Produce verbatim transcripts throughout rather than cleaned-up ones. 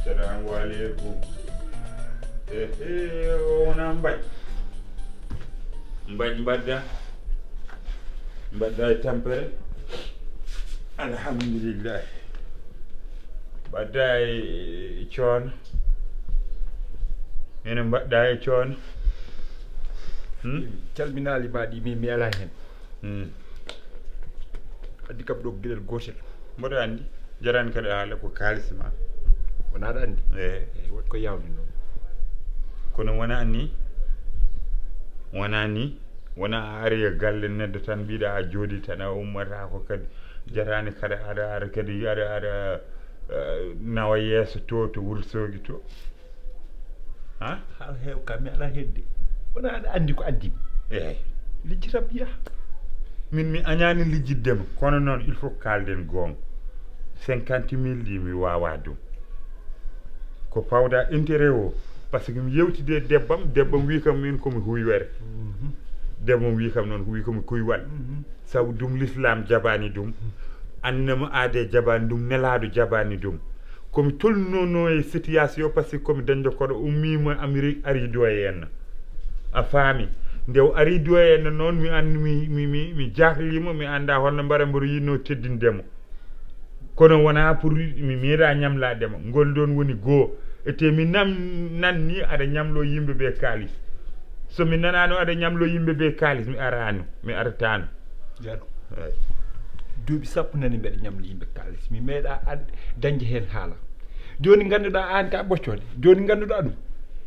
Salamu aleykum. Ehe, o wona mbañ. Mbañ mbadda. Mbadda e tampere. Alhamdulillah. Mbadda e coono. Ene mbadda e coono. Hmm? Calminaali ma ɗi mi mi ala heen. Hmm. Addi kam ɗo geɗel gootel. Mboɗo anndi. Jarani kadi haala ko kaalis ma. Wona aɗa anndi? Eh. Eh, wat ko yawni noon. Kono wona ni. Wona ni. Wona a ari e galle neɗɗo tan mbiɗa a jooɗi tan a ummata ko kadi. Jarani kadi aɗa ara kadi aɗa aɗa eh, nawa yeeso to to Wulsoogi to. Ha? Haa heew kam mi alaa hedde. Wona aɗa anndi ko addi mi. Eey. Lijjitam yaha. Min mi añaani lijjidde ma kono noon il faut kaalden goonga. Cinquante mille ɗi mi waawaa ɗum. Ko pawda intérêt o. Par ce que mi yewtidi e debbam, debbam wi kam min komi huywere. Debbam wi kam noon wi komi kuywal. Sabu ɗum l'islam jaɓaani ɗum. Annama aade jaɓaani ɗum, nelaaɗo jaɓaani ɗum. Komi tolnunoo e situation par ce que komi dañɗo koɗo ummiima Amérique ari ɗo e henna. A faami? Nde o ari ɗo e henna noon mi anndi mi mi mi mi jahliima mi anndaa holno mbaɗa mboɗo yiɗnoo teddinde mo. Kono wonaa pour mi meeɗaa ñamlaade mo. Ngol ɗoon woni goo. Ete mi nam nan ni aɗa ñamloo yimɓe ɓe kaalis. So mi nanaano aɗa ñamloo yimɓe ɓe kaalis mi araano, mi arataano. Jaaɗo. Eey. Duuɓi sappo nani mbeɗa ñamli yimɓe kaalis mi meeɗa ad dañde heen haala. Jooni ngannduɗaa aan ka ɓoccoode jooni ngannduɗaa ɗum.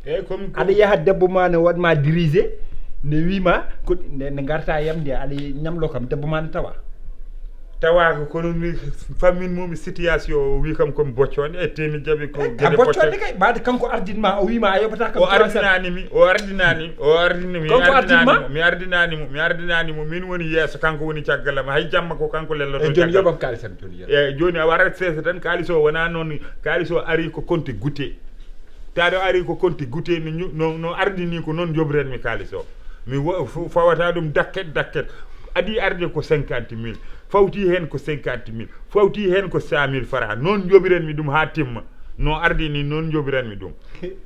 Eey, comme aɗa yaha debbo ma ne waɗ ma dirigé ne wima ko ne ne ngarta yam nde aɗa ñamlo kam debbo ma ne tawa. Tawaaka kono ni fammin mum situation o wi kam komi boccoonde e temi jaɓi ko gede boccoonde kay mbaade kanko ardin ma o wima a yoɓata kam o ardinani mi o ardinani o ardini mi kanko ardin ma mi ardinani mo mi ardinani mo min woni yeeso kanko woni caggal am hay jamma ko kanko lelloto e joni yoɓam kalis am joni yeeso e joni a warat sese tan kalis o wona noon kalis o ari ko compte goute taɗo ari ko compte goute no no no ardini ko noon joɓiranmi kalis o mi fawata ɗum dakket dakket adi arde ko cinquante mille fawti hen ko cinquante mille fawti hen ko cent mille francs noon joɓiranmi ɗum ha timma no ardi ni noon joɓiranmi ɗum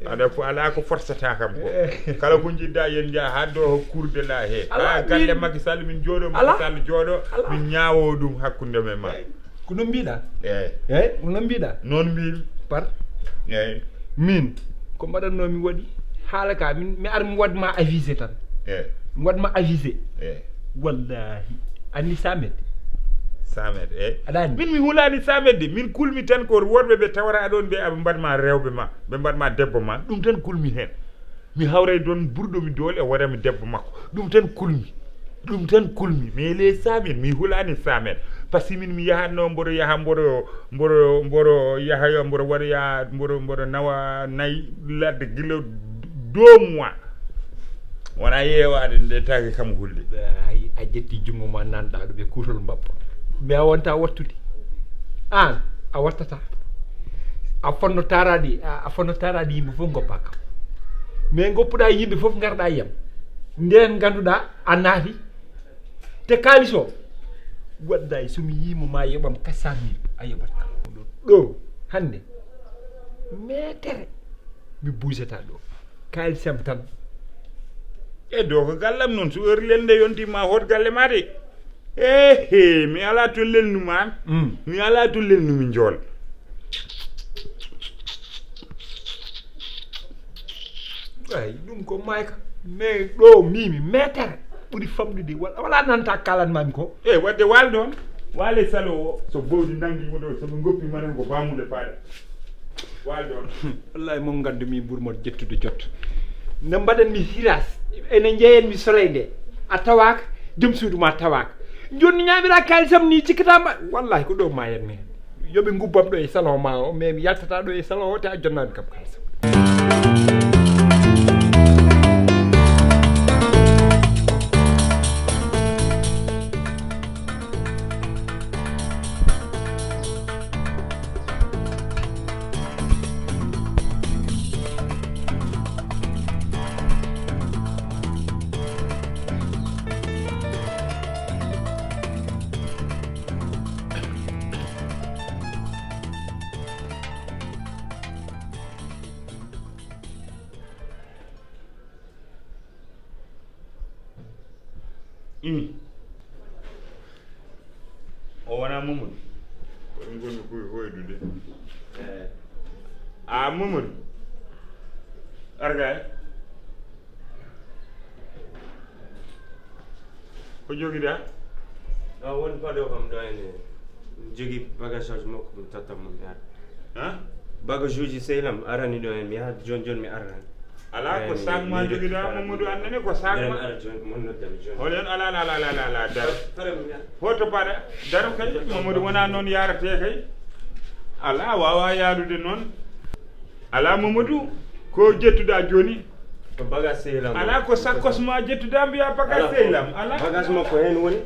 aɗa ko ala ko forsata kam ko kala ko jiɗɗa yen jaa ha do kurde la he ha galle makki sall min jooɗo makki sall jooɗo min ñaawo ɗum hakkunde men ma ko ɗum mbiɗa eyi eyi ko ɗum mbiɗa noon mbiɗ par eyi min ko mbaɗatno mi waɗi haala ka min mi ar mi waɗma avisé tan eyi mi waɗma avisé eyi wallahi anni cent mètres cent mètres eyi aɗa anndi min mi hulani cent mètres de min kulmi tan ko worɓe ɓe tawata ɗon ɓe aɓe mbaɗma rewɓe ma ɓe mbaɗma debbo ma ɗum tan kulmi hen mi hawray ɗon burɗo mi doole o waɗa mi debbo makko ɗum tan kulmi ɗum tan kulmi mais les cent mètres mi hulani cent mètres par ce que min mi yahatno mboɗo yaha mboɗo mboɗo mboɗo yaha mboɗo waɗoya mboɗo mboɗo nawa nayi ladde gila deux mois wona yeewaade nde taake kam hulde hay a ƴetti junngo ma nanɗa ɗum e kuutol mbappa mais a wonta wattude an a wattata a fonno taraɗi a fonno taraɗi yimɓe fof goppa kam mais goppuɗa yimɓe fof garɗa yam nden ganduɗa a naati te kalis o waɗday somi yimo ma yoɓam quatre cent mille a yoɓat kam ɗo hande metere mi buusata ɗo kalisam tan e do ko gallam noon so heure lelde yonti ma hoot galle ma de ehe mi ala to lelnuma mi ala to lelnumi jool Ay, ɗum ko mayka. Mais ɗo mimi metere ɓuri famɗude. Wala, wala nanta kalan mami ko. E wadde wal ɗon. Wale salo o. So bowdi nangi mo ɗo, so ɓe goppi manan ko bamude paɗa. Wal ɗon. Wallahi mon gandu mi ɓurmo jettude jot. No mbaɗan mi hiras. Ene jeeyen mi soleil nde. A tawaka, joom suudu ma tawaka. Joni ñamira kalisam ni cikkata ma. Wallahi ko ɗo ma yen mi. Yo ɓe ngubbam ɗo e salon ma o, mais mi yaltata ɗo e salon o, te a jonnani kam kalisam. Mm. O wona Mamadou? Ko ɗum woni ɓuri hoydude. Eh. A Mamadou? Arga e? Ko jogiɗa? A woni paɗo kam ɗo ene. Mi jogi bagage makko, mi totta mo, mi ara. Ha? Bagage uji sehlam arani ɗo en, mi yaha joni joni mi ara. Ala ko sac ma jogiɗa, Mamadou, annene ko sac ma. Ara joni, mon noddam joni. Holen ala, ala, ala, ala, ala, daro. Hoto paɗa, daro kay, Mamadou wona noon yarate kay. Ala wawa yarude noon. Ala Mamadou, ko jettuɗa joni? Ko bagage sehlam. Ala ko sakkos ma jettuɗa mbiya bagage sehlam. Ala. Bagage makko hen woni.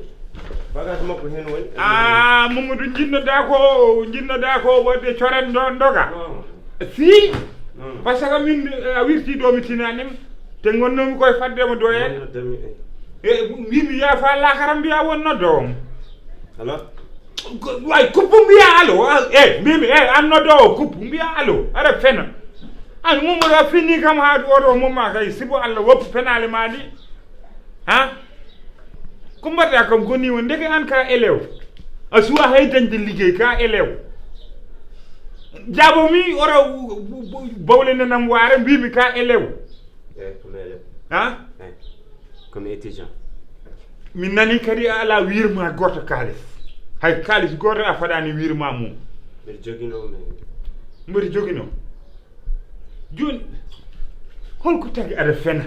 Bagage makko hen woni. Ah, Mamadou, jinnoɗa ko, jinnoɗa ko wadde coren ɗo doga. Non. Si. Non. Parce que min, eh, a wirti ɗo mi tinanima. Te gonnomi koye fadde mo doyen. Non, non, demi, eh. E mbimi yafa lakaram mbiya wonno doom. Ala. Ko- way kuppu mbiya alo, ah, e mbimi e an noddowo kuppu mbiya alo, aɗa fena. An Mamadou a fini kam ha oɗo momma kay, sibo Allah woppu penale ma ɗi. Ha? Ko mbaɗɗa kam goni won ndeke an ka élève. A suwa hay dañde liggey ka élève. Jaabo mi ora bawle nanam ware mbimi ka élève. Eyyi, ko mi élève. Ha? Eyyi, ko mi étudiant. Mi nani kadi a ala wirma goto kalis. Hay kalis goto a faɗani wirma mum. Mbeɗa jogino mi. Mbeɗa jogino. Joni, holko tagi aɗa fena?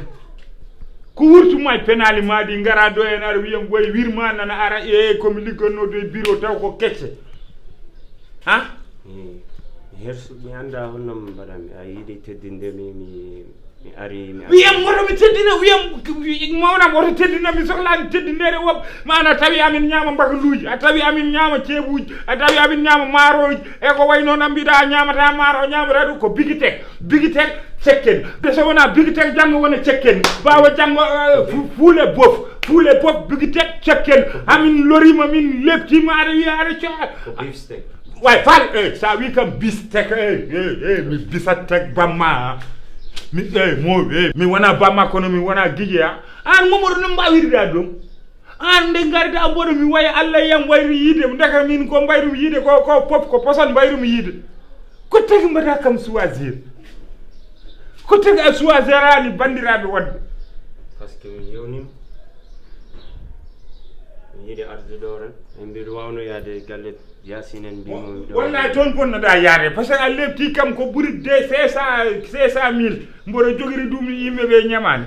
Ko wurtuma e penali ma ɗi ngara ɗo en aɗa wiyam way wirma nana ara e komi liggonno ɗo e bureau taw ko kecce. Ha? Mi hersu, mi anda honno mbaɗanmi. A yiɗi teddinde mi, mi, mi ari, mi ari. Wiyam woto mi teddina, wiyam mawnam woto teddina, mi sohlani teddinere wop. Ma ana tawi amin ñaama mbakaluuji, a tawi amin ñaama ceebuuji, a tawi amin ñaama maaroji, e ko way noon. An mbiɗa a ñaamata maaro, a ñaamata ɗum ko bigitek, bigitek cekken. De so wona bigitek janngo wona cekken. Ɓaawo janngo, eh, fu- fuule bof, fuule bof bigitek cekken. Amin lorima, min leptima, aɗa wiya aɗa co- Ko beefsteak. Way fal, eh, sa wi kam bistek, eh, eh, eh, mi bisatek bamma. Mi, eh, mo, eh, mi wona bamma kono mi wona gijeya. An Mamadou no mbawirɗa ɗum? An nde garda mboɗo mi waya Allah yam wayru yiide, ndeka min ko mbayrum yiide ko, ko pop ko poson mbayrum yiide. Ko tagi mbaɗa kam choisir? Ko tagi a choisirani bandiraɓe wonde? Parce que mi yewnima. Mi yiɗi arde ɗo tan. En mbiɗo wawno yaade galle Yacine en mbimo mi ɗo. Wallahi toon bonnoɗa yaade, parce que a lepti kam ko ɓuri de cinq cent, cinq cent mille. Mboɗo jogiri ɗum yimɓe ɓe ñamani.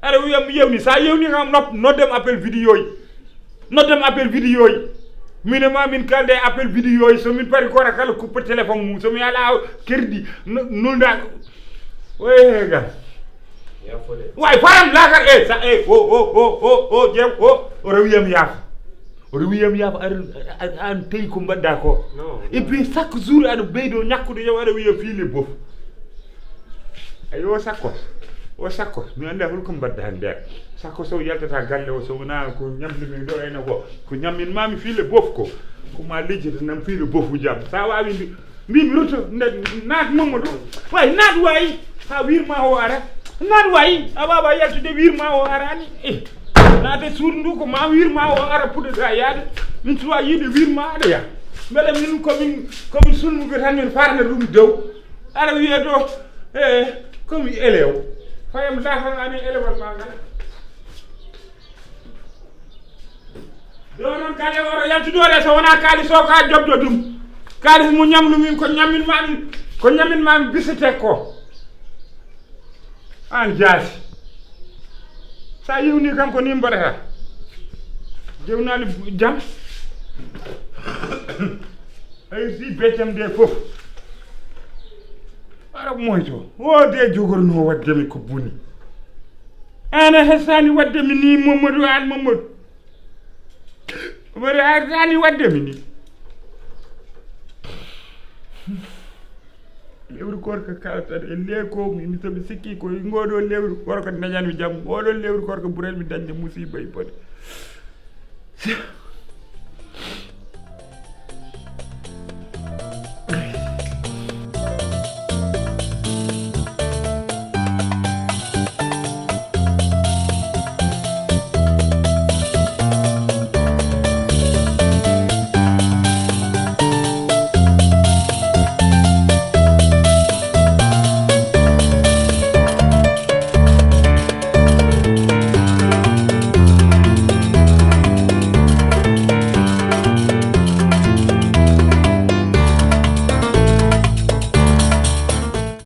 Aɗa wiya mi yewni, sa yewni kam nop-, noddem appel vidéo yi. Noddem appel vidéo yi. Min e ma min kalde appel vidéo yi. So min pari koora kala kuppe téléphone mum. So mi ala crédit, no- nulda. Oye gal. Way faram lakar, eh, sa, eh, o, o, o, o, o, jew, o, oɗo wiyam yaafo. Oɗo wiyam yaafo, aɗa, aɗa, an tawi ko mbaɗɗa ko. Non, et puis chaque jour aɗa ɓeydo ñakkude, yow aɗa wiya fiile bof. Ayo sakko. O sakko, mi anda hol ko mbaɗɗa hen nder. Sakko so yaltata galle o, so wona ko ñamde mi ɗo ene ko, ko ñammin mami fiile bof ko. Ko ma lejjita nam fiile bofu jam. Sa wawi mbi- Mbimi rutto, nde- naat Mamadou. Way, naat wayi. Ha wirma o ara. Naat wayi. A wawa yaltude wirma o arani. Eh. Naate suudu ndu ko ma wirma o ara puɗɗoɗa yaade. Min suwa yiide wirma aɗa ya. Mbeɗa min komin, komin sulmuɓe tan min farna ɗum dow. Aɗa wiya ɗo, eh, komi élève. Fayam laafan amin elewal ma ngal. Ɗo noon kadi oto yaltude so wonaa kaalis o ka joɓɗo ɗum. Kaalis mo ñamlu min ko ñammin ma min ko ñammin ma min bisete ko. An jaasi. Sa yiwni kam ko ni mbaɗata. Jewnali jam. Ay si beccam de fof. Ara moyto. O de jogorno waddemi ko boni. Ana hesani waddemi ni Mamadou an Mamadou. Mbaɗa artani waddemi ni. Lewru korka kalatan e leko mi mi soɓe sikki ko ngoɗo lewru korka dañanmi jam oɗo lewru korka ɓuranmi dañde musiba e bone.